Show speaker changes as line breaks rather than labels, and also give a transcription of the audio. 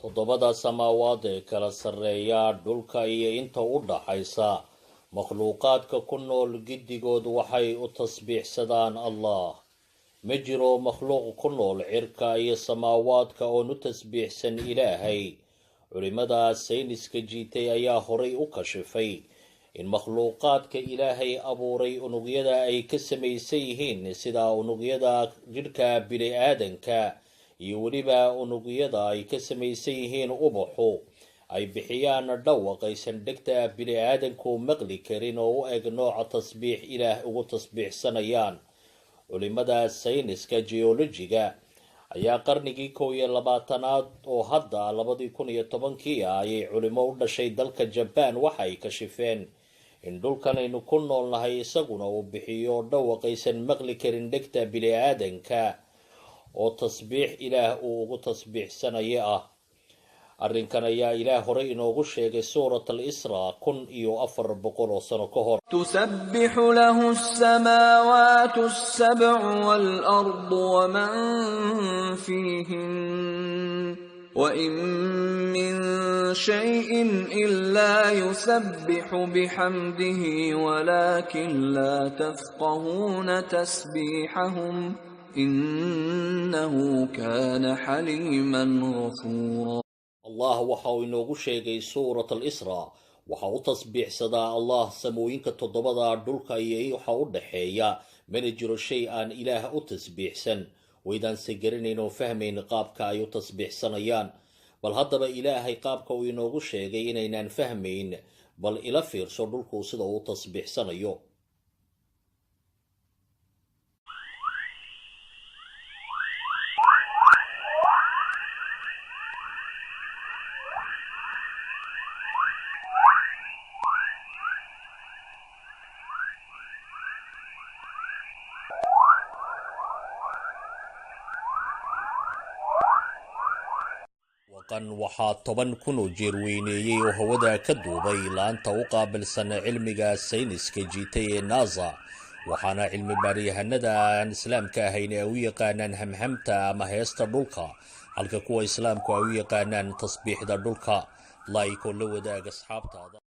Toddobada samaawaad ee kala sarreeya dhulka iyo inta u dhaxaysa, makhluuqaadka ku nool giddigood waxay u tasbiixsadaan Allah. Ma jiro makhluuq ku nool cirka iyo samaawaadka oon u tasbiixsan Ilaahay. Culimada sayniska jiitay ayaa horay u kashifay in makhluuqaadka Ilaahay abuuray unugyada ay ka samaysan yihiin, sida unugyada jidhka bini-aadanka iyo weliba unugyada ay ka samaysan yihiin ubaxu, ay bixiyaan dhawaq aysan dhegta bini-aadanku maqli karin oo u eg nooca tasbiix Ilaah ugu tasbiixsanayaan. Culimada sayniska geolojiga ayaa qarnigii 21aad oo hadda 2010kii ah ayay culimo u dhashay dalka Jabaan waxay kashifeen in dhulkan aynu ku noolnahay isaguna uu bixiyo dhawaq aysan maqli karin dhegta bini-aadanka oo tasbiix Ilaah uu ugu tasbiixsanaya ah. Arrinkan ayaa Ilaah horey inoogu sheegay Suurat al-Isra 1400 oo sano ka hor.
تسبح له السماوات السبع والأرض ومن فيهن وإن من شيء إلا يسبح بحمده ولكن لا تفقهون تسبيحهم إنه كان حليما غفورا.
Allah waxa uu inoogu sheegay Suurat al-Isra: waxa u tasbiixsadaa Allah samooyinka toddobada, dhulka iyo waxa u dhaxeeya, mana jiro shay aan Ilaah u tasbiixsan, waydaanse garanayn oo fahmayn qaabka ay u tasbiixsanayaan. Bal haddaba Ilaahay qaabka uu inoogu sheegay inaynaan fahmayn, bal ila fiirso dhulku sida uu u tasbiixsanayo. Waqan waxaa 10,000 oo jeer weyneeyey oo hawada ka duubay laanta u qaabilsan cilmiga sayniska jiitay ee NASA, waxaana cilmi baaryahanada aan islaamka ahayn ay u yaqaanaan hamhamta ama heesta dhulka, halka kuwa islaamku ay u yaqaanaan tasbiixda dhulka. Like oo la wadaag asxaabtaada.